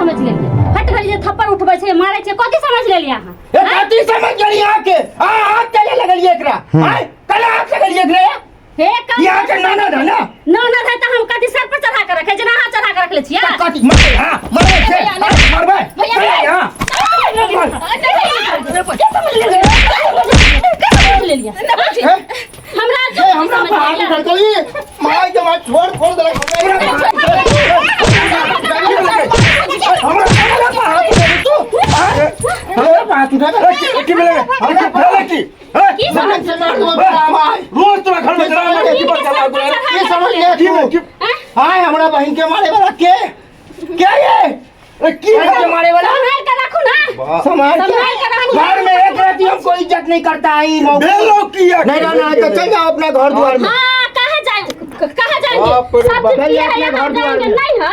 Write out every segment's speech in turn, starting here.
समझ लेलियै हट घड़ी जे थप्पड़ उठबै छै मारै छै कथी समझ लेलियै अहाँ ए कथी समझ गेलियै अहाँके आ हाथ चले लगलियै एकरा आय कला हाथ लगलियै एकरा हे कम यहाँ के नाना था ना ननद है तऽ हम कथी सर पर चढ़ा के रखे जेना अहाँ चढ़ा के रखले छियै तऽ कथी मरबै हाँ मरबै छै भैया, हाँ, मरबै भैया, भैया, हाँ हमरा ए, हमरा पर हाथ उठल ई माय के माय छोड़ छोड़ देलक हमरा हमरा पर हाथ उठल तू हाँ? हमरा पर हाथ उठल की भेलै हमरा भेलै की हैं? की समझ से मार दो माय रोज तोरा घर में डरामा के की पर चला गुला की समझ ले की तू की हाय हमरा बहिन के मारे वाला के के ये ए, की बहन के मारे वाला संभाल के रखू ना संभाल के संभाल के रखू घर में एक राती हमको इज्जत नहीं करता है ई मौका। भेलो किया नहीं रहना है तो चल जाओ अपना घर द्वार में हाँ कहाँ जाए कहाँ जाएंगे बाप रे सब बाप। चीज किया है अपना यहाँ घर द्वार जाएंगे में। नहीं है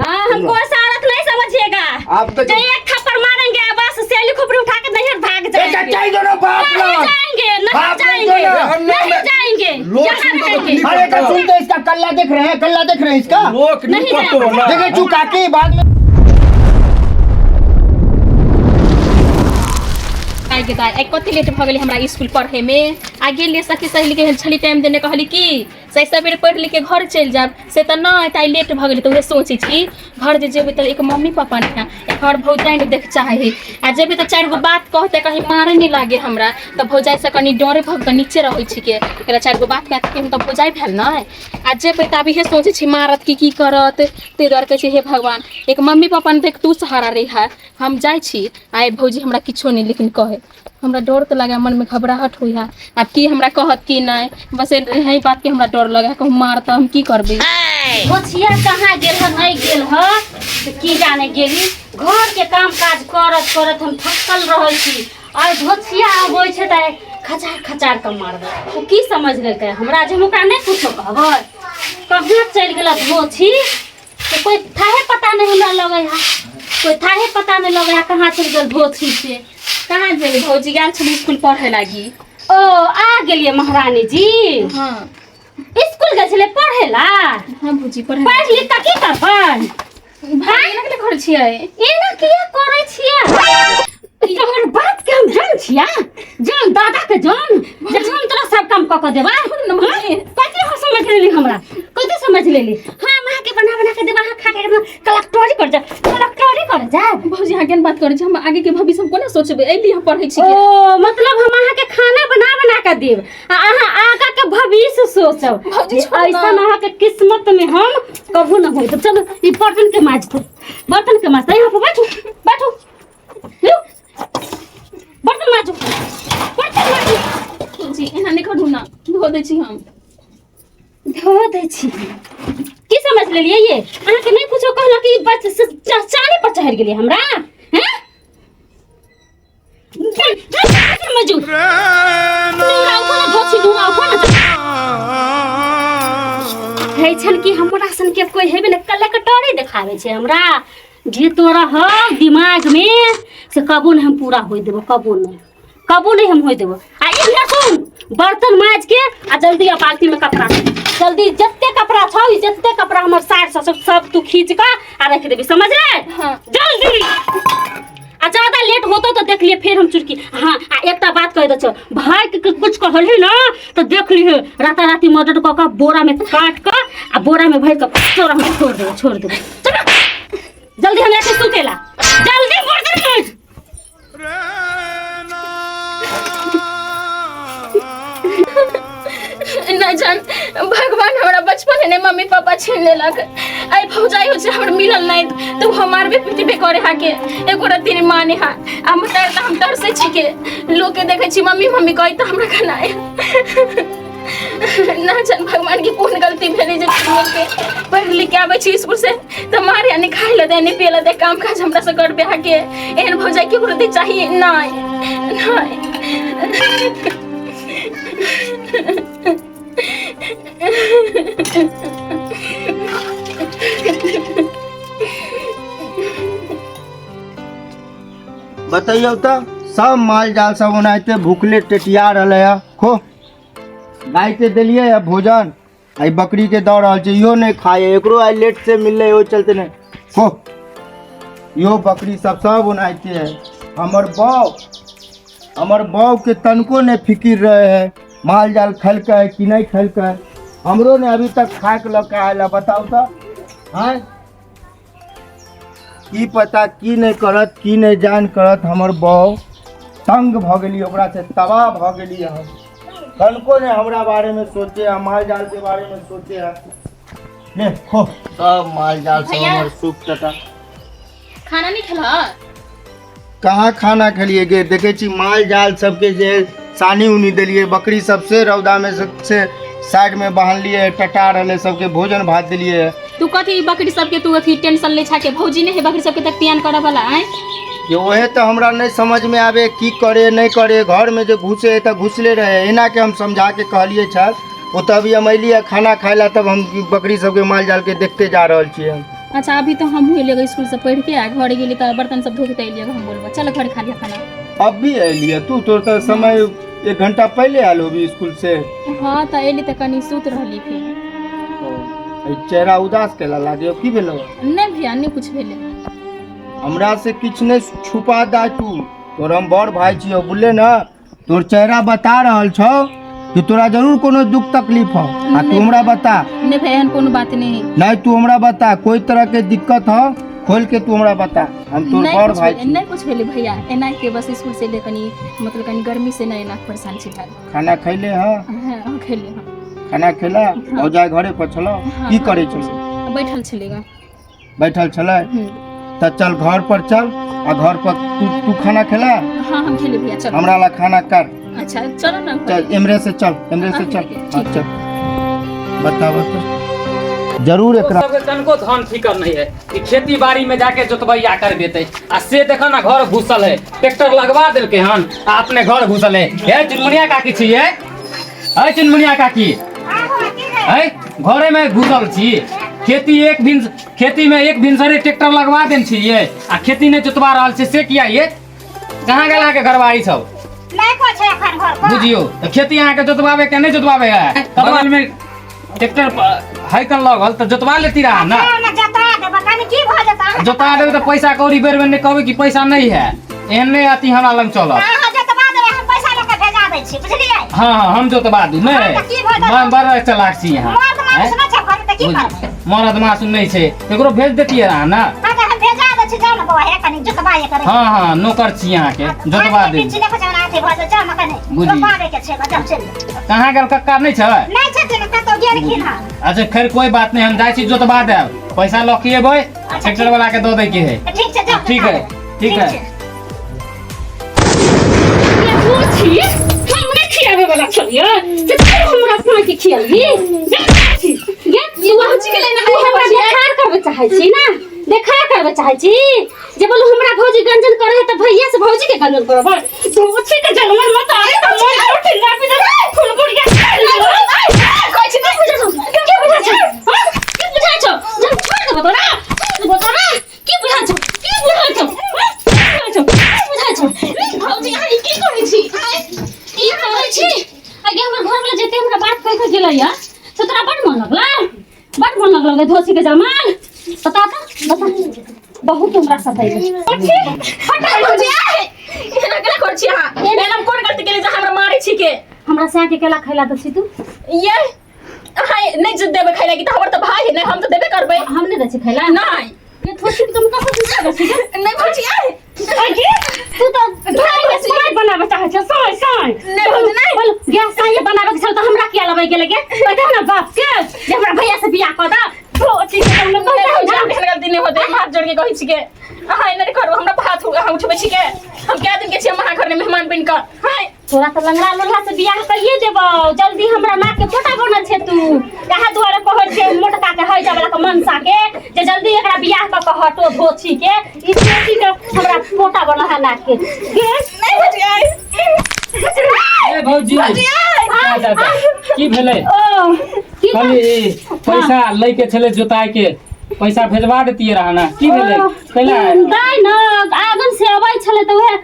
हाँ हमको ऐसा औरत नहीं समझिएगा आप तो जो एक थप्पड़ मारेंगे बस सैली खोपड़ी उठा के नहीं भाग ए, जाएंगे चल दोनों बाप नहीं लोग जाएंगे नहीं बाप रे, जाएंगे दोनों। नहीं जाएंगे लोग यहाँ सुनते तो रहेंगे अरे तो सुन तो इसका कल्ला देख रहे हैं कल्ला देख रहे हैं इसका लोक नहीं नहीं पतो ना देखे चू काकी बाद में आइ गे दाइ आइ कते लेट भऽ गेलै हमरा स्कूल पढ़ैमे आ गेलियै सखी सहेलीके छली टाइम देने कहली कि से सबेरे पढ़ि लिखके घर चलि जायब से तऽ नहि तऽ आइ लेट भऽ गेलै तऽ उएह सोचै छी घर जे जेबै तऽ एक मम्मी पापा नहि है एक आओर भौजाइ नहि देख चाहै है आ जेबै तऽ चारि गो बात कहतै कहीं मारै नहि लागे हमरा तऽ भौजाइसँ कनि डरे भऽ कऽ नीचे रहै छिकै एकरा चारि गो बात कहतै हम तऽ भौजाइ भेल ने आ जेबै तऽ आब इएह सोचै छी मारत कि की करत ताहि दुआरे कहै छी हे भगवान एक मम्मी पापा ने देख तू सहारा रहिहा हम जाइ छी आइ भौजी हमरा किछो नहि लेकिन कहै हमरा डर तऽ लागै मनमे घबराहट होइ है आब की हमरा कहत की नहि बस यही बातके हमरा डर लगै है कहूँ मारत हम की करबै गोछिया कहाँ गेल ह नहीं गेल ह तऽ की जाने गेली घर के काम काज करत करत हम थकल रहै छी और धोछिया अबै छै तऽ खचार खचार के मारबै ओ की समझ लेलकै हमरा जे हम ओकरा नहि कुछो कहबै कहाँ चलि गेल धोछी तऽ कोइ थाहे पता नहि हमरा लगै है कोइ थाहे पता नहि लगै है कहाँ चलि गेल धोछी से कहाँ जेबै भौजी गेल छली स्कूल पढ़े लागी ओ आ गेलियै महारानी जी हाँ स्कूल गेल छलै पढ़े ला हाँ भौजी पढ़े पढ़ लिख कऽ की करबै भाई एना केना करै छियै एना किया करै छियै तोहर बात के हम जान छिया जान दादा के जान जे हम तोरा सब काम कऽ के देबा कथी हम समझ लेली हमरा कथी समझ लेली हाँ हम अहाँके बना बना के देबा अहाँ खा के एकदम कलेक्टरी कर जा कलेक्टरी कर जा भौजी अहाँ केहन बात करै छी हम आगे के भविष्य हम कोना सोचबै एहि लिए हम पढ़ै छी ओ मतलब हम अहाँके खाना बना बना के देब आ अहाँ आगा के भविष्य सोचब भौजी, छोड़ ना। ऐसा अहाँके किस्मत में हम कभू न होई चलो ई बर्तन के माजते बर्तन के माजते यहाँ पर बैठू बैठू लियो बर्तन माजू बर्तन माजू भौजी एना नहि करू ना धो दै छी हम धो दै छी की समझ लेलियै ये अहाँके नहि कुछो कहलक कि बच चानी पर चढ़ि गेलियै हमरा हैं मजू है छन कि हमरा सन के कोई हेबे ने कलेक्टरे देखावे छै हमरा जे तोरा हौ दिमाग में से कबो नहीं हम पूरा होय देबो कबो नहीं कबो नहीं हम होय देबो आ इधर सुन बर्तन माज के आ जल्दी आ बाल्टी में कपड़ा जल्दी जते कपड़ा छौ ई जते कपड़ा हमर सार सब सब तू खींच के आ रख देबी समझ रे हाँ। जल्दी आ ज्यादा लेट होतो तो देख लिए फिर हम चुटकी हाँ आ एकटा बात कह दै छौ भाई के कुछ कहलही ना तो देख लिहे राताराती मर्डर कऽ के बोरा में काट के आ बोरा में भर के तोरा हम छोड़ देबो छोड़ देबो चलो जल्दी हमरा के सुतेला जल्दी बर्तन माज नहि जान भगवान हमरा बचपन ने मम्मी पापा छीन लेलक आइ भौजाई हो छै हमर मिलल नहि तऽ ओ हम मारबे पीटबे करे हा के एको रत्ती नहि माने हा हम तर हम तरसै छी के लोग के देखै छी मम्मी मम्मी कहै तऽ हमरा खाना ना जान भगवान की कोन गलती भेलै जे लोग के पढ़ लिख के आबै छी स्कूल से तऽ मारे नहि खाइ लए दे नहि पिए लए दे काम काज हमरा से करबे हा के एहन भौजाई केकरो दे चाहिए नहि नहि बतैयौ तऽ सब माल जाल सब ओनाहिते भूखले टेटिया रहलै है खो गायके देलियै है भोजन आइ बकरीके दऽ रहल छै इहो नहि खाइ है एकरो आइ लेट से मिललै ओहि चलते नहि खो इहो बकरी सब सब ओनाहिते है। हमर बाप, हमर बाप के तनको नहीं फिकिर रहे है, माल जाल खेलकै कि नहीं खेलकै। हमरो ने अभी तक खाए के लऽ के आयल है, बताउ तऽ। आँय, की पता की नहीं करत, की नहीं जान करत। हमर बाप तंग भऽ गेली ओकरा से, तबाह भऽ गेली हम। तनको ने हमरा बारे में सोचे है, माल जाल के बारे में सोचे है। ले खो सब माल जाल सब भैया। हमर सुख टटा। खाना नहीं खेलह? कहाँ खाना खेलिए गे? देखे छी माल जाल सबके जे सानी उनी देलिए, बकरी सबसे रौदा में सबसे साइड में बांधलिए, टटा रहले, सबके भोजन भात देलिए। तू कथी बकरी सबके तू अथी टेंशन ले छा के? भौजी नहीं है बकरी सबके तक तियान करऽ वाला? आय ये वहे तो हमरा नहीं समझ में आवे की करे नहीं करे। घर में जो घुसे तो घुसले रहे, एना के हम समझा के कहलिए छल। ओ तऽ अभी हम अलियै खाना खाय ला, तब हम बकरी सबके माल जाल के देखते जा रहल छियै हम। अच्छा, अभी तो हमहूँ एलियै स्कूल से पढ़ के आ घर गेली तऽ बर्तन सब धो के तऽ एलियै। हम बोलबो, चल घर खा लिया खाना। अब भी अलियै तू? तोर तऽ समय एक घंटा पहले आयल होबी स्कूल से। हाँ, तऽ एली तऽ कनी सुत रहली फिर। ओ, चेहरा उदास केला लागे, की भेलो? नहीं भैया, नहीं कुछ भेलै। हमरा से किछु नहीं छुपा दा तू, तोर हम बड़ भाई छियौ, बुझले ना? तोर चेहरा बता रहल छौ कि तोरा जरूर कोनो दुख तकलीफ हो, आ तू हमरा बता। नहीं भैया, एहन कोनो बात नहीं। नहीं, तू हमरा बता, कोई तरह के दिक्कत हो खोल के तू हमरा बता, हम तोर नहीं बड़ कुछ भाई भेलै, छी। नहीं कुछ भेलै भैया, एना के बस स्कूल से ले कनी मतलब कनी गर्मी से नहीं एना परेशान छी भेल। खाना खैले? हाँ। हाँ, हम खेलिए, हाँ। खाना खेला और जाय घरे पर छलो? हाँ, की हाँ, करै छलो? बैठल छलिए। बैठल छलै? हम्म। तऽ चल घर पर चल, आ घर पर तू तू खाना खेला? हाँ, हम खेले भैया, चलो। हमरा ला खाना कर। अच्छा, चलो ना। चल, एमरे से चल, एमरे से चल। ठीक। हाँ, चल, बता बता जरूर एकरा सबके तनको धन फिकर नहीं है कि खेती बाड़ी में जाके जोतबैया कर देते, आ से देखो ना घर घुसल है, ट्रैक्टर लगवा देलके हन आ अपने घर घुसल है। हे चुनमुनिया काकी छियै? है चुनमुनिया काकी है, घरे में घुसल छी। खेती एक भिन खेती में एक भिनसरे ट्रैक्टर लगवा देन छियै आ खेती नहीं जोतवा रहल छै, से किया? ये कहाँ गेल अहाँके घरवारी सब? नहि को छै एखन घर पर। बुझियौ तऽ खेती अहाँके जोतवावे के नहीं जोतवावे है? बगल में ट्रैक्टर हैकन लगल तऽ जोतवा लेती रहा ना। ना जता देबै, कनी की भऽ जेतै? जोता देबै तऽ पैसा कौड़ी बेर बेर नहि कहबै कि पैसा नहीं है, एहन नहीं अथी हमरा लग चलत। अहाँ जतबा देबै, हम पैसा लऽ कऽ भेजा दै छी, बुझलियै? हाँ हाँ, हम जोतवा दू। हाँ, नहीं तऽ की भऽ जेतै? हम बड़ चलाक छी यहाँ। मर्द मानुस नहि छै घरमे तऽ की करबै? मरद मासु नहीं छै, केकरो भेज देतियै रहा ना। हाँ, तऽ हम भेजा दै छी, जाउ ने बौआ, हे कनी जोतबा ये करै। हाँ हाँ, नौकर छी अहाँके, जोतवा देब देब। बिच्ची देखै छै, अथी भऽ जाउ ने कनी। बुझी। रोपाबै के छै, जाउ चलि जाउ। कहाँ गेल कक्का? नहीं छै? नहि छथिन, कतौ गेलखिन हँ। अच्छा, खैर कोई बात नहीं, हम जाइ छी जोतवा देब, पैसा लऽ के एबै, ट्रैक्टर वाला के दऽ दै के है। ठीक छै, जाउ। ठीक है, ठीक है। छी हमरे खियाबे वाला छलियै से तू हमरा अपना के खियाबी छी गे? तू भौजी के लेना तू है, हमरा भौजी। देखार करबे चाहै छी ना? देखार करबे चाहै छी जे बोलू हमरा भौजी गंजन करे है तऽ भैया से भौजी के गंजन करबै? भौजी के जलमन मत आए तऽ मन उठ ना पी दे फुल बुढ़िया। कहै छी, की बुझै छौ? की बुझै छौ? हाँ? की बुझै छौ? जब छोड़ देबो तोरा, छोड़ देबो तोरा। की बुझै छौ? की बुझै छौ? हाँ? की बुझै छौ? की बुझै छौ? भौजी, अहाँ ई की करै छी? आँय, की करै छी? आगे हमर घरवला जते हमरा बात कहि कऽ गेलै या से तोरा बड मन लगलै, बड मन लगलै धोसी के जमाल। बता तऽ, बता, बहुत हमरा सतैले। हटा भौजी, आँय! एना केना करै छी अहाँ? एना हम कोन गलती केली जे हमरा मारै छी के? हमरा से के केला खैला तऽ छी तू। ये अहाँ नहि जे देबै खाइ लागी तऽ हमर तऽ भाय है ने, हम तऽ देबे करबै। हम नहि दै छी खैला? नहि। ये धोसी के तुम कहाँ से छी? नहि भौजी, आँय! आगे तू तऽ भाई के साय बनाबे चाहै छ, साय साय। नहि भौजी, नहि। बोल, गैस साय बनाबे के छल तऽ हमरा किया लबै गेलै गे? कह ना बाप के जे हमरा भैया से बियाह कऽ दऽ। धोसी के तुम नहि भौजी, कह हम एहन गलती नहि होतै, हम हाथ जोड़ के कहै छी के अहाँ एना नहि करू। हमरा हाथ अहाँ उठबै छी के? हम कए दिन के छी हम अहाँ घरमे मेहमान बनि कऽ? हाय तोरा तऽ लंगड़ा लोल्हा से बियाह करिए देबौ जल्दी। हमरा नाक के पोटा बनल छै तू, इएह दुआरे कहै छै मोटका के है जावला के मनसा के जे जल्दी एकरा बियाह कऽ के हटो धोछी के। ई धोछी के हमरा पोटा बनल है नाक के गे। नहि भौजी, आँय! ए भौजी, जा, जा, जा। की भेलै? ओ की कहली ई पैसा लै के छलै जोताय के, पैसा भेजवा देतियै रहा ना। की भेलै? कैला? दाइ न आंगन से अबै छलै तऽ उएह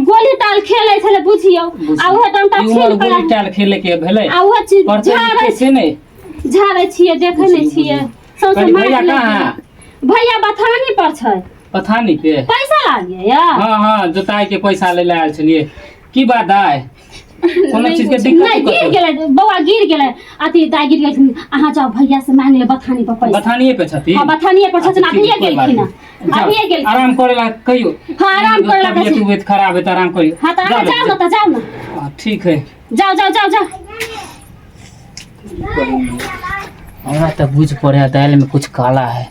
गोली ताल खेलै छलै बुझियौ, आ उएह डंटा ई उमर छीन गोली कऽ टाल खेले के भेलै? आ उएह चीज पढ़तै झाड़ै लिखतै से नहि? झाड़ै छियै, देखै नहि छियै सौंसे कहली भैया माटि कहाँ? लागि गेलै। भैया बथानी पर छै। पथानी पे। पैसा लागिए या? हाँ हाँ, जोताई के पैसा ले आयल छलिए। की बात दाय, कोनो चीज के दिक्कत? नहीं, गिर गेलै बौआ, गिर गेलै अथी दाय गिर गेलखिन। अहाँ जाउ, भैया से मांग ले बथानी पर पैसा। बथानिए पे छथिन? हाँ, बथानिए पर छथिन। अच्छा, ठीक अभिये है, कोई बात गेलखिन। नहीं। जाउ, अभिये गेलखिन। आराम करे ला कहियो। हाँ, आराम करे ला तबियत कहियो। उबियत खराब है तऽ आराम करियो। हाँ, तऽ अहाँ जाउ, जाउ ने, तऽ जाउ ने। हाँ, ठीक है। जाउ जाउ जाउ जाउ। हमरा तऽ बुझि पड़ै है दालिमे कुछ काला है।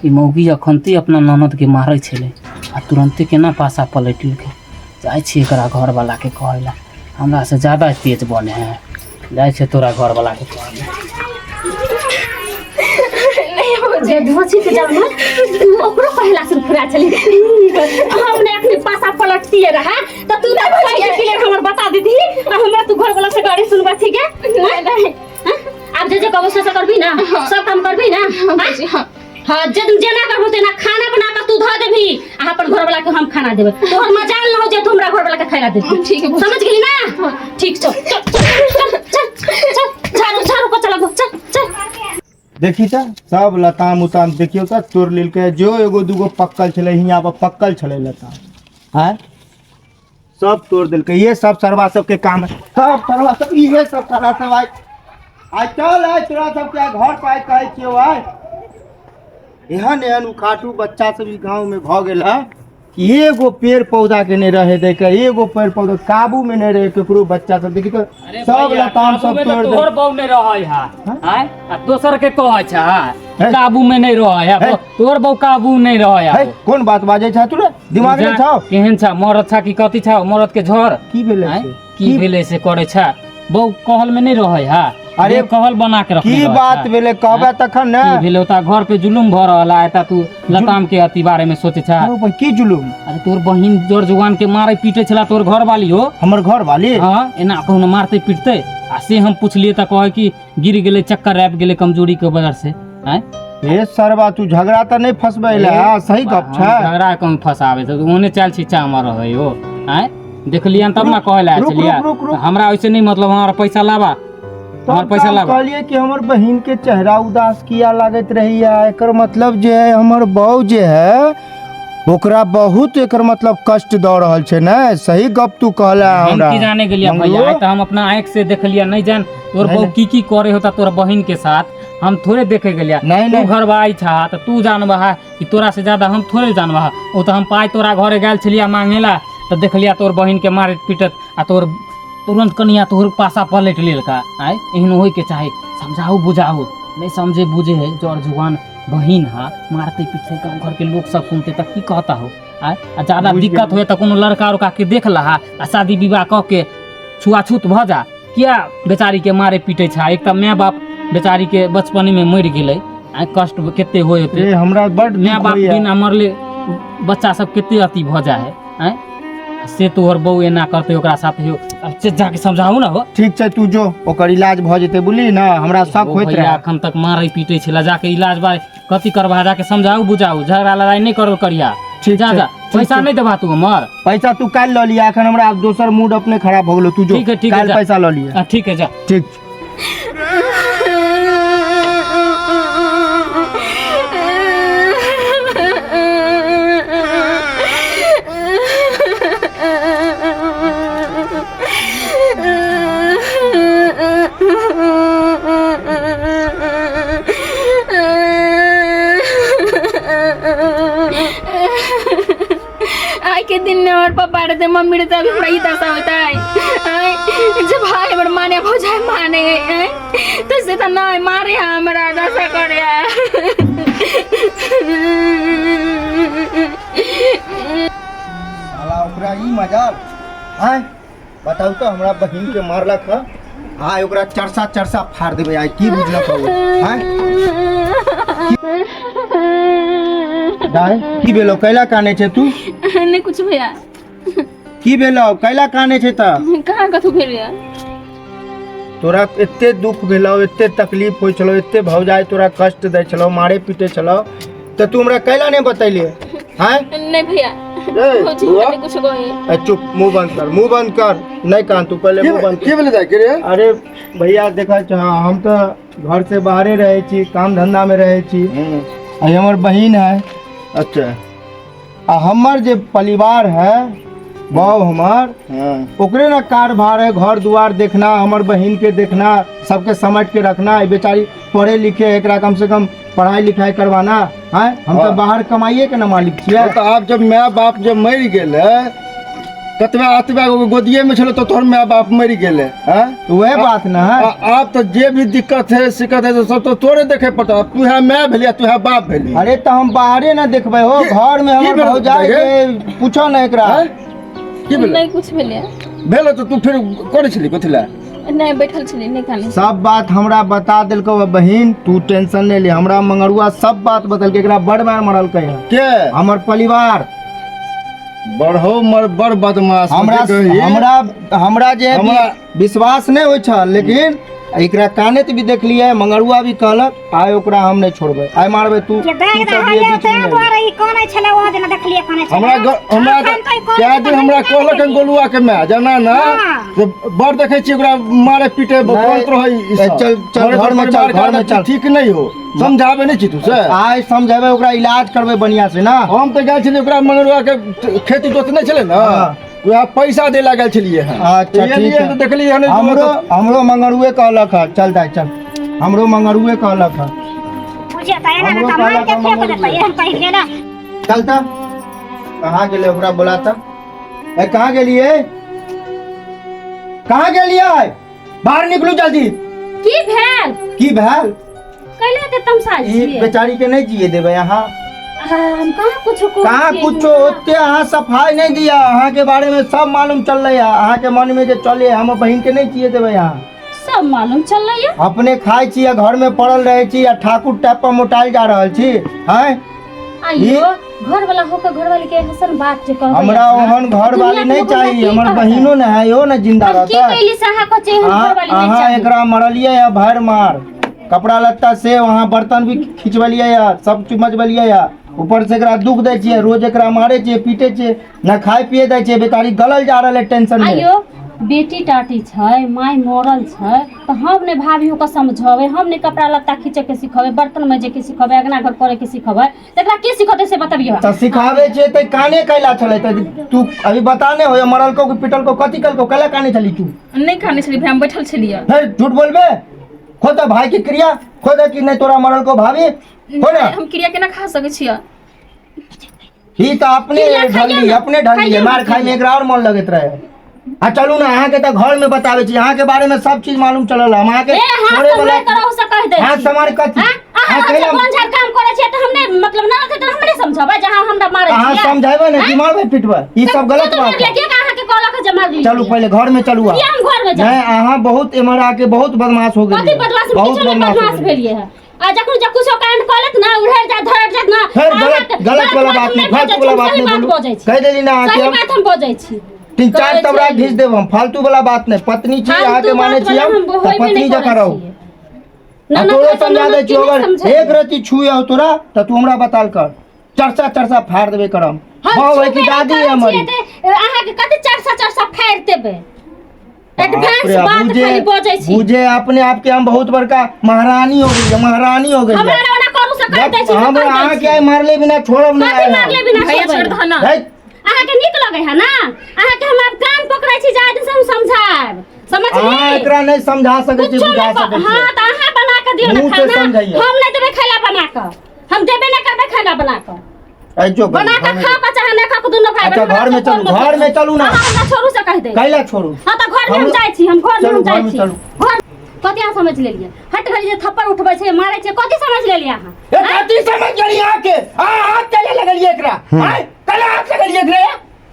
ई मौगी अखनते अपना ननदके मारै छलै आ तुरन्ते केना पासा पलटि लेलकै। जाइ छी एकरा घरवलाके कहै लए, हमरासँ ज्यादा तेज बने है। जाइ छै तोरा घरवलाके कहै लए। जे धोची के जब ना तू ओकरो पहला से फुरा चली, हम ने अखनी पासा पलटतिए रहा त तू ना भाई के लिए हमर बता दीदी आ हमरा तू घर वाला से गाड़ी सुनबा। ठीक है? नहीं नहीं। हाँ? आब जे जे कहबो से से करबी ना? सब काम करबी ना? हाँ। हाँ, जे जेना करबो तेना खाना बना के तू धऽ देबही आ अपन घर वाला के हम खाना देबै। तोहर मजाल न हो जे तू हमरा घर वाला के खाना देबही। ठीक है। समझ गेली ना? ठीक छौ, चल चल चल चल चल, झाड़ू झाड़ू पोछा लगो, चल चल। देखी तऽ सब लताम उताम देखियौ तऽ तोड़ि लेलकै। जो एगो दूगो पक्कल छलै, हियाँ पर पक्कल छलै लताम, आँय, सब तोड़ देलकै। ये सब सरवा सबके काम है, सब सरवा सब, इहे सब सरवा सब। आइ आइ चल, आइ तोरा सबके आइ घर पर आइ कहै छियौ। आइ एहन एहन उखाटू बच्चा सब ई गाँवमे भऽ गेल है कि एगो पेड़ पौधा के नहि रहे दैके, एगो पेड़ पौधा काबू में नहीं रहे केकरो। बच्चा सब देखी तऽ सब लताम सब तोड़ तोहर दे। बहू नहीं रहै है। हाँ? आँय? आ दोसर के कहै छै है? काबू में नहीं रहै है। है? तोहर बहू काबू नहीं रहै है, है। कोन बात बाजै छै तू रे? दिमाग नहि छौ? केहन छ मरद छ कि कथी छ मरद के झर? की भेलै आँय? से? की भेलै से करै छ? बहू कहल में नहीं रहै है। अरे, अरे कहल बना के रखने की रहै बात छै। भेलै, कहबै तखन ने। की भेलै? ओता घर पे जुलुम भऽ रहल है, एता तू लताम के अथी बारे में सोचे छ। अरे भाई, की जुलुम? अरे तोर बहिन जोर जुआन के मारे पीटे छला तोर घर वाली हो। हमर घर वाली? हाँ, एना कहूँ मारते पीटते आ से हम पुछलिए तऽ कहै कि गिर गेलै, चक्कर आबि गेलै कमजोरी के वजह से। आँय? ए सरवा, तू झगड़ा तऽ नहि फसबै ले? हाँ, सही गप छै। झगड़ा कम फसाबै छै, ओने चल छी चामर रहै हो। आँय, देखलियन तब ना कहै लए रुक, छलियै। रुक, रुक, रुक। हमरा ओइसे नहीं मतलब, हमारा पैसा लाबा, तब हमर पैसा हम लाबा। कहलियै कि हमर बहिन के चेहरा उदास किया लागैत रहैया। एकर मतलब जे है हमर बहू जे है ओकरा बहुत एकर मतलब कष्ट दऽ रहल छै ने। सही गप तू कहला। हम हमरा की जाने गेलियै मंगलू? भैया, आइ तऽ हम अपना आँखि से देखलियै। नहीं जान तोर नहीं, बहू नहीं। की की करे होता तोर बहिन के साथ, हम थोड़े देखे गेलियै। नहीं, तू नहीं। घर आई छा तऽ तू जानबा है कि तोरा से ज्यादा हम थोड़े जानबा है। ओ तऽ हम पाइ तोरा घरे गेल छलियै मांगे ला तऽ देखलियै तोर बहिन के मारैत पीटत आ तोर तुरंत कनिया तोहर पासा पलटि लेलका। आइ एहन होय के चाही, समझाऊ बुझाऊ, नहीं समझे बुझे है, जर जुआन बहिन है, मारते पीटते, गाँव घर के लोग सब सुनते तऽ की कहता हो? आय आ ज्यादा बुझि दिक्कत गेलियै। होए तऽ कोनो लड़का उड़का के देख लहा आ शादी विवाह कऽ के छुआछूत भऽ जा। किया बेचारी के मारे पीटे छै? एक तऽ माय बाप बेचारी के बचपने में मरि गेलै, आ कष्ट कते होय होते। ए हमरा बड माय दुख बाप होइया। बिना मरले बच्चा सब कते अथी भऽ जाइ है। आँय, से तोहर बहू एना करते ओकरा साथ हो, अब से जाके समझाऊ ना हो। ठीक छै, तू जो, ओकर इलाज भऽ जेतै, बुझली ने? हमरा शक ओ होइत भैया रहे। अखन तक मारे पीटे छला, जाके इलाज बारे कथी करबा, जाके समझाऊ बुझाऊ, झगड़ा लड़ाई नहीं करल करिया। ठीक जा छै, जा। ठीक पैसा छै। नहीं देबा तू हमर? पैसा तू काल्हि लऽ लिया, एखन हमरा दोसर मूड अपने खराब भऽ गेलो। तू जो। ठीक है, ठीक है, काल्हि जा। पैसा लऽ लिया। आ, ठीक है, जा। ठीक छै। आइ के दिन में हमर पापा रहते, मम्मी रहते, अभी हमरा ई दशा होता है। आय, जे भाई हमर माने भौजाई माने आय, तो से तऽ नहि मारे है, हमरा दशा करे है। साला ओकरा ई मजाल! आय बताउ तऽ, हमरा बहिन के मारलक ह। आय ओकरा चरसा चरसा फाड़ देबै आइ। की बुझलक हौ? आय दाय, की भेलौ? कैला कानै छै तू? नहि कुछ भैया। की भेलौ? कैला कानै छै तऽ? कहाँ कथू भेल या। तोरा एते दुख भेलौ, एते तकलीफ होइ छलौ, एते भौजाइ तोरा कष्ट दै छलौ, मारे पीटे छलौ, तऽ तू हमरा कैला नहि बतैले? आँय? नहीं भैया। ए, भौजी बुआ। नहीं कुछ कही। ए, चुप, मुंह बंद कर, मुंह बंद कर, नहीं कान तू, पहले मुंह बंद की भेलै दाइ के रे? अरे भैया, देखै छ, हम तऽ घर से बाहरे रहै छी, काम धंधा में रहै छी। आ हमर बहिन है। अच्छा। आ हमर जे परिवार है बाप हमर ओकरे ना कारभार है, घर दुआर देखना, हमर बहिन के देखना, सबके समेट के रखना। ई बेचारी पढ़े लिखे है, एकरा कम से कम पढ़ाई लिखाई करवाना है। हम तो बाहर कमाइए के ना मालिक छियै। तऽ आब जब माय बाप जब मरि गेलै, कतबा अतबा गो गोदिए में छलो तो तोहर माय बाप मरि गेलै हैं। वह बात ना है। आब तऽ जे भी दिक्कत है शिकत है सब तो तोरे देखे पड़ता। तू है माय भेली तू है बाप भेली। अरे तो हम बाहरे ना देखबै हो, घर में की हमर भेल भौजाई रे? के पूछो ना एकरा। हैं? की भेलै? नहि कुछ भेलै। भेल तऽ तू फेर करै छली कथी लए? नहि बैठल छलियै, नहि खाली। सब बात हमरा बता देलकौ है बहिन, तू टेंशन नहीं ले। हमरा मंगरुआ सब बात बतलकै, एकरा बड़ मार मरलकै है के? हमर परिवार। बढ़ो मर बड़ बदमाश हमरा कही। हमरा हमरा जे है विश्वास नहीं होइ छल, लेकिन एकरा कानत भी देखलियै, मंगरुआ भी कहलक आइ ओकरा हम नहीं छोड़बै, आइ मारबै तू। जे तू देख सब रहल ये है बीच में तें नहीं। दुआरे ई कानै छलै, ओ दिन देखलियै कानै छलै। हमरा हमरा एखन तऽ ई कानै कए छै दिन तऽ हमरा हम कहलक हन गोलुआ के माय जाना ना हाँ। से बड़ देखै छी ओकरा मारे पीटे नहीं, करत रहै ई सब। चल, चल, मरे घर में चल, परिवार के घर में आदत चल। ठीक नहीं हो, समझाबे नहीं छी तू से। आइ समझेबै ओकरा, इलाज करबै बढ़िया से ना। हम तऽ गेल छलियै ओकरा मंगरुआ के खेती जोतने छलै ने, हाँ। वएह पैसा दे ला गेल छलियै हन। अच्छा, तऽ ठीक एलियै है। तऽ देखलियै हन हमरो हमरो मंगरुए कहलक है, चल दाइ चल, हमरो मंगरुए कहलक है। बुझिए तऽ एना हमरो तऽ मारि के कहलक फेंक हम देतै, एहन कहि गेला। चल त कहाँ गेलै ओकरा बोला त। ए कहाँ गेलियै, कहाँ गेलियै? बाहर निकलू जल्दी। की भेल? की भेल? कैले ते तमसाल ई छियै? बेचारी के नहीं जिए देबै अहाँ। हम कहाँ कुछो कहै कहाँ छियै? कुछो ओते अहाँ सफाई नहीं दिया, अहाँ के बारे में सब मालूम चल रहा है, अहाँ के मन में जे चले, हम बहिन के नहीं जिए देबै अहाँ। सब मालूम चल रहा है। अपने खाइ छी आ घर में पड़ल रहे छी आ ठाकुर टाइप पर मोटाइल जा रहल छी हैं। आइयो घर वाला होकर घर वाली के हसन बात जे कहबै हमरा अहाँ। ओहन घर वाली दुनिया के नहीं लोग हमरा चाहिए, की हमर कहतै? बहिनो ने है, इहो ने जिंदा हम की रहता। कैली से अहाँ कहै छियै एहन घर वाली नहीं अहाँ चाही? एकरा मरलियै है भरि मार, कपड़ा लत्ता से वहाँ बर्तन भी खिंचबलियै है, सब चीज मजबलियै है, ऊपर से एकरा दुख दै छियै, रोज एकरा मारे छियै, पीटे छियै, न खाय पिए दै छियै, बेचारी गलल जा रहल है टेंशन में। आइयो बेटी टाटी छै, माय मरल छै, तऽ हम ने भाभी ओकर समझेबै, हम ने कपड़ा लत्ता खींचे के सिखबै, बर्तन मजे के सिखबै, अंगना घर करे के सिखबै, तऽ एकरा के सिखतै से बतबियौ। तऽ सिखाबै छियै तऽ काने कैला छलै? तऽ तू अभी बता ने हो, मरलको कि पिटलको कथी कलको, कैला काने छली तू? नहि खाने छलियै भाय, हम बैठल छलियै। नहीं झूठ बोलबे, खोद भाई की क्रिया खोद कि नहीं तोरा मरलको भाभी हो ना। हम क्रिया केना खा सकै छियै? ही तऽ अपने क्रिया खाइए ढलली, ना, अपने ढलली, खाइए ना, मार खाइ में एकरा और मन लगैत रहे। आ चलू ना, अहाँ के तऽ घर में बताबै छी, अहाँ के बारे में सब चीज मालूम चलल, हम अहाँ के ए हाथ छोड़े वाला सम्हार करौ से कहि दै हाथ छी। सम्हार कथी? हाँ? अहाँ अहाँ हमसे कैला कोन झाड़ काम करै छियै तऽ हम नहि मतलब ना रहतै तऽ हम नहि समझबै जहाँ हमरा मारै अहाँ छियै। समझेबै ने कि मारबै पिटबै, ई सब गलत तो बात मारि है। लिअ, अहाँ के कहलक जे मारि चलू पहिले घर में चलू अहाँ। किया हम घर में जाउ? नहीं अहाँ बहुत एम्हर आके बहुत बदमाश हो कथी गेलियै, बदमाश? बहुत किछो नहि बदमाश हो बदमाश गेलियै। भेलियै है। आ जखन जे कुछो कांड कऽ लेत ना, उड़ैर जात धरैर जात ना, फेर अहाँके गलत गलत वाला बात बात हम नहीं, फालतू बजै छी, वाला बात सही नहीं बात बोलू। बजै छी। कहि देली ना अहाँके सही हम बात हम बजै छी। तीन चार कहै तबरा छियै। घीच देब हम, फालतू वाला बात नहीं। पत्नी छी अहाँके फालतू मानै बात छी वाला हम हम तऽ होइबे पत्नी नहि जकाँ करै रहू। छियै। आ ननद तोरो है तऽ समझा दै ननद छियौ, की नहि अगर समझेबै? एक रत्ती छुए हो तोरा तऽ तू हमरा बताल कर, चरसा चरसा फाड़ देबे करम। हम बहु है कि छुबे नहि दादी करै हमारी? छियै तऽ अहाँके कते चरसा चरसा फाड़ि देबै। एडवांस बाप रे, बात बुझे खाली बजै छी। बुझे अपने आप के हम बहुत बड़का महारानी हो गई है, महारानी हो गई है। हमरा ओना करू से कहि दै छी, हम कहि दै अहाँ छी। के आइ मारले बिना छोड़ब नहीं कथी आइ हम। मारले बिना भैया छोड़बै? छोड़ दह ना। है, अहाँके नीक लगै है ना? अहाँके हम आब कान पकड़ै छी, जाय दिन से हम समझायब, समझली? अहाँ एकरा नहीं समझा सकै छी, कुछो बुझा नहि सकै हाँ छी। तऽ अहाँ बना कऽ दियौ ने मुँह से खाना। समझाइए। हम नहि देबै खाना बना कऽ, हम देबे नहि करबै खाना बना कऽ। ऐ जो बना घर कऽ में खा कऽ चाहे नहि खा कऽ दुनू भाई अच्छा, बहिन, घर में हमरा चलू, से कोन घर में चलू ना। अहाँ हमरा छोड़ू से कहि दै। कैला छोड़ू? हाँ तऽ घर में हम हम- जाइ छी, हम घर में चलू, हम जाइ घर में छी। चलू। घर कथी अहाँ समझ लेलियै? हट घड़ी जे थप्पड़ उठबै छै, मारै छै, कथी समझ लेलियै अहाँ? ए कथी समझ गेलियै अहाँके? अहाँ हाथ कैला लगलियै एकरा? आँय, कैला हाथ लगलियै एकरा?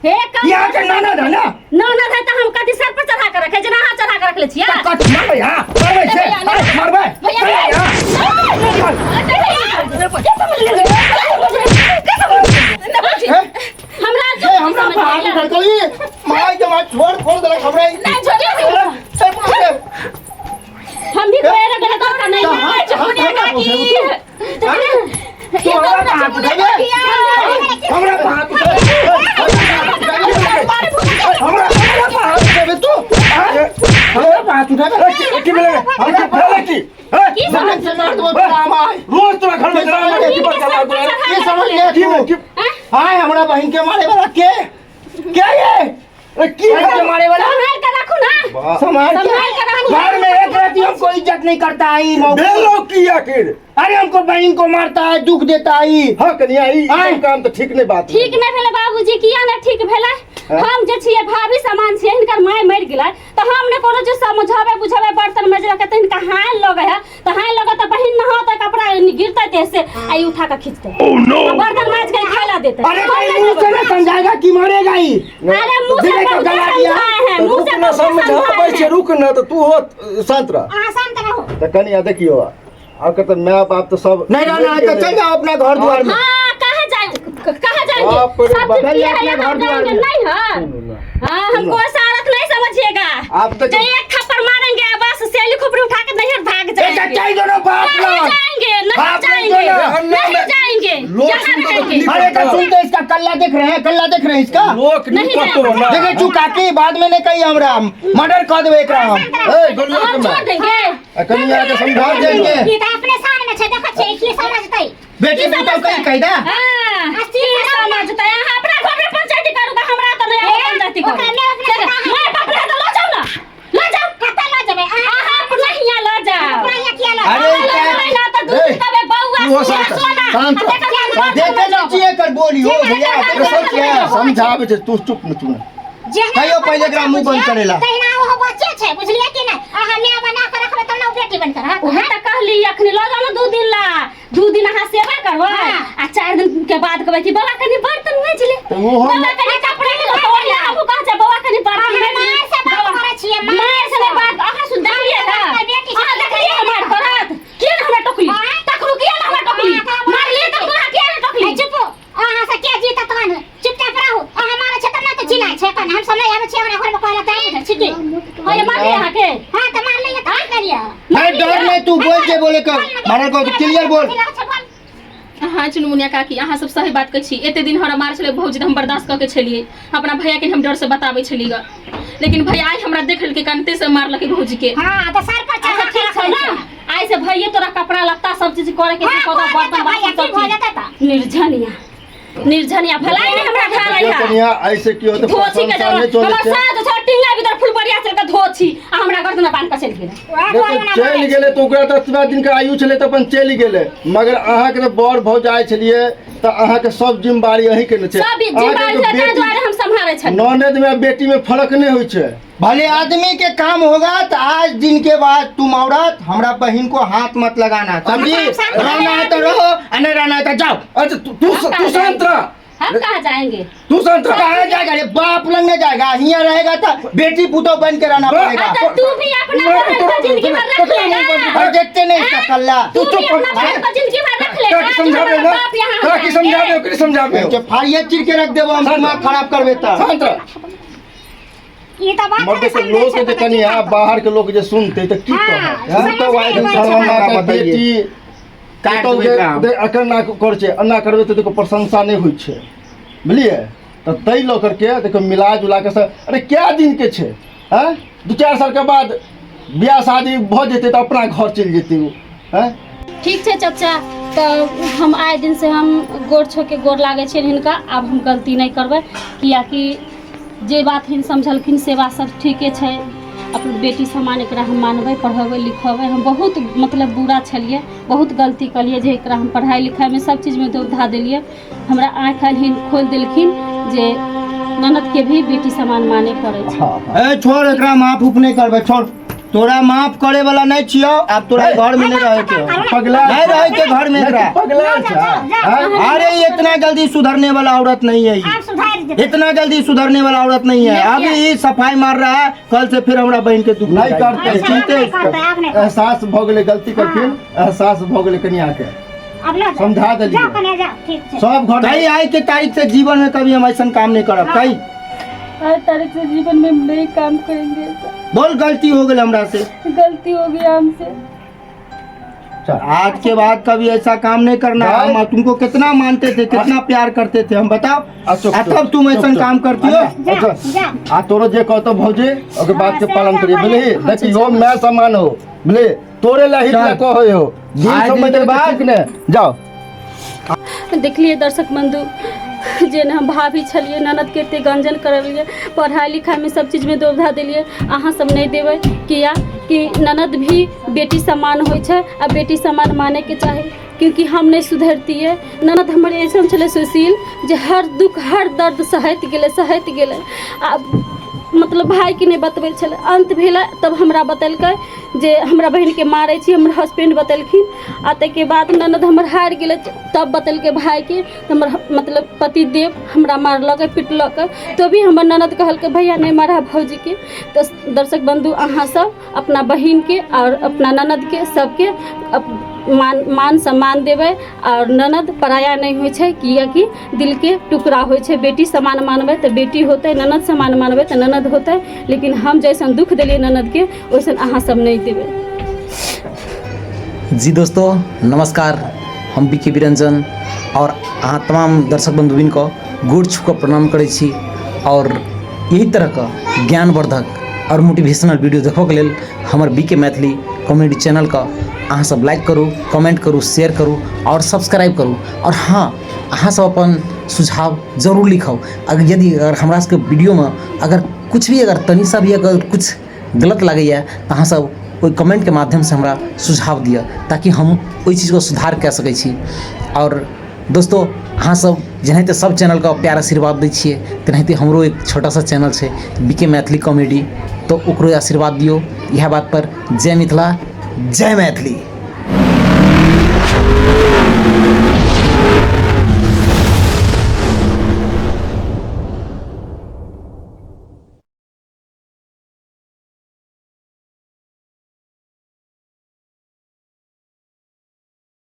हे कम ई अहाँके ननद है ना? ननद है तऽ हम कथी सर पर चढ़ा के रखै जेना अहाँ चढ़ा के रखले छियै? कथी मारबै? हाँ मारबै से? भैया, आँय, मारबै? भैया, कैला, हाँ? हे? हमरा ए, हमरा पर हाथ उठलकै ई। माय के माय छोड़ छोड़ देलक हमरा ई। ए, बाप रे। हम भी कोई गलत का नहीं तऽ है। हाथ- हाथ हमरा पर उठेबू तू? हाँ? तू हमरा पर हाथ उठेबे? हमरा पर हाथ उठेबे? हमरा हमरा पर हाथ उठेबे तू? हाँ? हमरा पर हाथ उठेबे? की भेलै? हमरा भेलै की? की समझ से मार देबो तोरा हम आइ। रुक। आय हमरा बहिन के मारे वाला के के ये अरे की बहिन के मारे वाला संभाल के रखू ना संभाल के संभाल के रखू। घर में एक रात हमको इज्जत नहीं करता है ई मौका। भेलो की आखिर अरे हमको बहन को मारता है दुख देता है ई। हाँ कनिया ई आय। सब काम तो ठीक नहीं बात ठीक नहीं भेलै बाबूजी किया ने ठीक भेलै हम जे छियै भाभी समान छियै हिनकर माय मरि गेलै तऽ हम ने कोनो जे समझाबै बुझाबै बर्तन मजला के तऽ हिनका हानि लगै है तऽ हानि लगत तऽ बहिन नहाते कपड़ा गिरतै देह से आ ई उठा के खींचतै आ बर्तन माज के खाय ला देतै अरे हम भाई नहि मुंह से देबै। ना समझाएगा कि मारेगा ही अरे मुंह से दिले को बहुत गला दिया। समझाए हैं तो मुंह रुक से ना बहुत समझाबै समझाए छै हैं रुक ना तो तू हो शांत रह अहाँ शांत रहू तऽ कनिया देखियो आके तऽ माय बाप तऽ सब नहीं रहना है तो चल जाओ अपना घर द्वार में हाँ कहाँ जाए कहाँ जाएंगे बाप रे सब बाप। चीज किया है अपने यहाँ घर द्वार जाएंगे में। नहीं है हाँ हमको ऐसा औरत नहीं समझिएगा आप तो जो एक थप्पड़ मारेंगे बस सेली खोपड़ी उठा के नहीं भाग एक जाएंगे चल दोनों बाप कहाँ लोग जाएंगे नहीं बाप रे जाएंगे दोनों। नहीं जाएंगे लोग यहाँ सुनते तो रहेंगे तकलीफ अरे तो सुनते इसका कल्ला देख रहे हैं कल्ला देख रहे हैं इसका लोक नहीं नहीं कतो ना देखे चू काकी बाद में नहीं कही हमरा मर्डर कर देबे एकरा हम ए गोलिया हम के छोड़ मार देंगे आ कनिया के समझा देंगे। ई तऽ अपने शान में छै देखै छियै की समझतै बेटी पुतोह कही कही दा हाँ की समझते अहाँ अपना घर में पंचायती करूँगा हमरा तो नहीं आबे पंचायती करू ओकरा नहि अपने चल, माय बाप रहे तो लो जाओ ना लो जाओ कतऽ लऽ जेबै अहाँ अहाँ अपना हियाँ लो जाओ अपना हियाँ किया लऽ अरे अहाँ लऽ जेबै ना तऽ दू ए, दिन तबे बौआ तू हो सोना शांत सोना शांत आ देखऽ हम बर्तन देखे मजब। नहीं चाहिए कर बोली हो भैया अरे देखो क्या समझाबै छै तू चुप न तू जेहना कहियो अपन पहिले एकरा बच्चा मुँह बंद बुझियै, करेला। तहिना ओहो बच्चे छै बुझलियै कि नहि अहाँ माय बना कऽ रखबै तब ने ओ बेटी बनि कऽ रहत उहे तऽ कहली अखनी लऽ जाओ ना 2 दिन ला 2 दिन अहाँ सेवा करबै हाँ। आ 4 दिन के बाद कहबै कि बाबा कनी बर्तन माँजि ले तऽ ओहो बाबा कनी कपड़ा ले तऽ ओहिना हमहूँ कहै छै बाबा कनी बर्तन अहाँ माँजि ले। माय से बात बाबा- करै छियै, माय माय से से। नहि बात अहाँ सुन देखलियै हँ हमर बेटी छै। अहाँ देखलियै हमार करत किया ने हमरा टोकली आँय? तखनो किया ने हमरा टोकली अहाँ तऽ मारलियै तखनो अहाँ किया ने टोकली ए, चुप अहाँ से के जीतत तहन चुपचाप रहू अहाँ मारै छै तब ने तऽ चिल्लाइ छै तहन हम सब नहि आबै छियै हमरा घरमे कहला तऽ बुझल छी की हाँ ये मारलियै अहाँके हाँ तऽ मारलियै तऽ की करियै नहीं डर नहीं तू बोल जे बोले कर मारे को क्लियर बोल हाँ चुनमुनिया काकी अहाँ सब सही बात कहै छी एते दिन हमरा मार छलै भौजी तऽ हम बर्दाश्त कऽ के छलियै अपना भैयाके हम डर से बताबै छलियै ग लेकिन भैया आइ हमरा देख लेलकै कनते से मारलकै भौजी के हाँ तऽ सर पर अच्छा चढ़ा ठीक छै ना आइ से भैये तोरा कपड़ा लत्ता सब चीज करे के हाँ, छै कऽ बर्तन देतै भैया, बासन की भऽ सब जेतै चीज तऽ? निर्जनिया निर्जनिया भलाई नहीं हमरा ढालै देखियौ है कनिया ऐसे की होतै धोछी के प्रशंसा नहि जरूरत चलै हमर छै सास छौ टिंगा भीतर फुलबरिया चल के धोछी आ हमरा गर्दन बान्ह के चलि गेलै देखो चलि गेलै तऽ ओकरा तऽ एतबा दिनके आयु छलै तऽ अपन चलि गेलै मगर अहाँके तऽ बड़ भौजाइ छलियै तऽ अहाँके सब जिम्मेवारी अहीँके ने छै सब जिम्मेवारी अहाँके छै ताहि बेटी दुआरे हम सम्हारै छलियै ननद में बेटी में फर्क नहीं होइ छै भले आदमी के काम होगा तो आज दिन के बाद तुम औरत हमरा बहन को हाथ मत लगाना समझी रहना है तो रहो आ नहीं रहना है तो जाओ अच्छा तू तू तू शांत रह हम कहाँ जाएंगे तू शांत रह कहाँ जाएगा रे बाप लंग जाएगा यहाँ रहेगा तो बेटी पुतो बन के रहना पड़ेगा अच्छा तू भी अपना बहन को जिंदगी भर रख लेगा और देखते नहीं इसका कल्ला तू भी अपना बहन को जिंदगी भर रख लेगा तोरा की समझाबे ना बाप यहाँ तोरा की समझाबे ओकरे समझाबे के फाड़िए चीर के रख देबो हम दिमाग खराब करबे तो शांत रह ई तऽ बात मर्द के लोक जे कनि आ बाहर के लोक जे सुनते तऽ की हाँ, कहत समझ तो नहि अबै छै फलाना के बात। बेटी काट पुतहु देबै जे काम। अकर ना कर छै एना करबै तऽ देखो प्रशंसा नहि होइ छै बुझलियै तऽ ताहि लऽ करके देखो मिला जुला के सब अरे कए दिनके छै आँय 2-4 सालके बाद बियाह शादी भऽ जेतै तऽ अपना घर चलि जेतै ओ आँय ठीक छै चाचा तऽ हम आइ दिनसँ हम गोर छोके गोर लागै छियनि हिनका आब हम गलती नहि करबै किएकि जे बात हिन समझलखिन से बात सब ठीके छै अपन बेटी समान एकरा हम मानबै पढ़ेबै लिखेबै हम बहुत मतलब बुरा छलियै बहुत गलती कलियै जे एकरा हम पढ़ाइ लिखाइमे सब चीजमे दुविधा देलियै हमरा आँखि आयल हिन खोलि देलखिन जे ननदके भी बेटी समान माने पड़ै छै ए छोड़ एकरा माफ उफ नहीं करबे छोड़ तोरा माफ करे वाला नहीं छियो अब तोरा घर में नहीं रहे के हो। पगला नहीं रहे के घर में एकरा पगला छै आँय? अरे ये इतना जल्दी सुधरने वाला औरत नहीं है ये। आब सुधारि जेतै इतना जल्दी सुधरने वाला औरत नहीं है नहीं अभी ये सफाई मार रहा है कल से फिर हमरा बहन के दुख नहि लगाई। करतै अच्छा, चिन्ते आब नहि करतै, आब नहि करतै। एहसास भऽ गेलै गलती करथिन एहसास भऽ गेलै कनियाके आब लऽ जाउ समझा देलियै। जाउ कने जाउ ठीक छै सब घर कहीं आई के तारीख से जीवन में कभी हम ऐसा काम नहीं करब कहीं हर तारीख से जीवन में हम नहीं काम करेंगे बोल गलती हो गई हमरा से गलती हो गया हमसे आज के बाद कभी ऐसा काम नहीं करना भाई। हम तुमको कितना मानते थे कितना प्यार करते थे हम बताओ आ, चुप, आ चुप, तब तुम चुप, ऐसा चुप। काम करती हो जा अच्छा। जा आ तोरो जे कहतो भौजी ओकर बात के हाँ, पालन से करिए से बुझली देखियो मैं समान हो बुझली तोरे ला हित चल। ला कहै हो दिन आइ दिन समझ के बाद ने जाओ देखलिए दर्शक बंधु जे ने हम भाभी छलियै ननदके एते गंजन करलियै, पढ़ाइ लिखाइमे सब चीजमे दुविधा देलियै, अहाँ सब नहि देबै। किया कि ननद भी बेटी समान होइ छै आ बेटी समान मानैके चाही, क्योंकि हम नहि सुधरतियै। ननद हमर अइसन छलै सुशील जे हर दुःख हर दर्द सहैत गेलै, सहैत गेलै आ मतलब भाइके नहि बतबै छलै। अन्त भेलै तब हमरा बतेलकै जे हमरा बहिनके मारै छी, हमर हसबैंड बतेलखिन। आ ताहिके बाद ननद हमर हारि गेलै, तब बतेलकै भाइके, तऽ हमर मतलब पतिदेव हमरा मारलकै पिटलकै। तो भी हमर ननद कहलकै भैया नहि मारह भौजीके। तऽ दर्शक बन्धु, अहाँ सब अपना बहिनके आओर अपना ननदके सबके मान मान सम्मान देबै। आओर ननद पराया नहि होइ छै, किएकि दिलके टुकड़ा होइ छै। बेटी समान मानबै तऽ बेटी होतै, ननद समान मानबै तऽ ननद होतै। लेकिन हम जैसन दुःख देलियै ननदके वैसन अहाँ सब नहि देबै। जी दोस्तों नमस्कार, हम बी के बिरंजन और अहाँ तमाम दर्शक बंधुबिनके गोड़ छू कऽ प्रणाम करै छी। और यही तरहके ज्ञानवर्धक और मोटिवेशनल वीडियो देखऽके लेल हमर बी के मैथिली कॉमेडी चैनलके अहाँ सब लाइक करू, कमेंट करू, शेयर करू और सब्सक्राइब करू। और हाँ, अहाँ सब अपन सुझाव जरूर लिखब। अगर यदि अगर हमरा सबके वीडियोमे अगर कुछ भी अगर तनी सा भी अगर कुछ गलत लागैए तऽ अहाँ सब ओहि कमेंटके माध्यमसँ हमरा सुझाव दिअ, ताकि हम ओहि चीजके सुधार कए सकै छी। आओर दोस्तो, अहाँ सब जेनाहिते सब चैनलके प्यार आशीर्वाद दै छियै, तेनाहिते हमरो एक छोटा सा चैनल छै बी के मैथिली कॉमेडी, तऽ ओकरो आशीर्वाद दियौ। इएह बातपर जय मिथिला, जय मैथिली।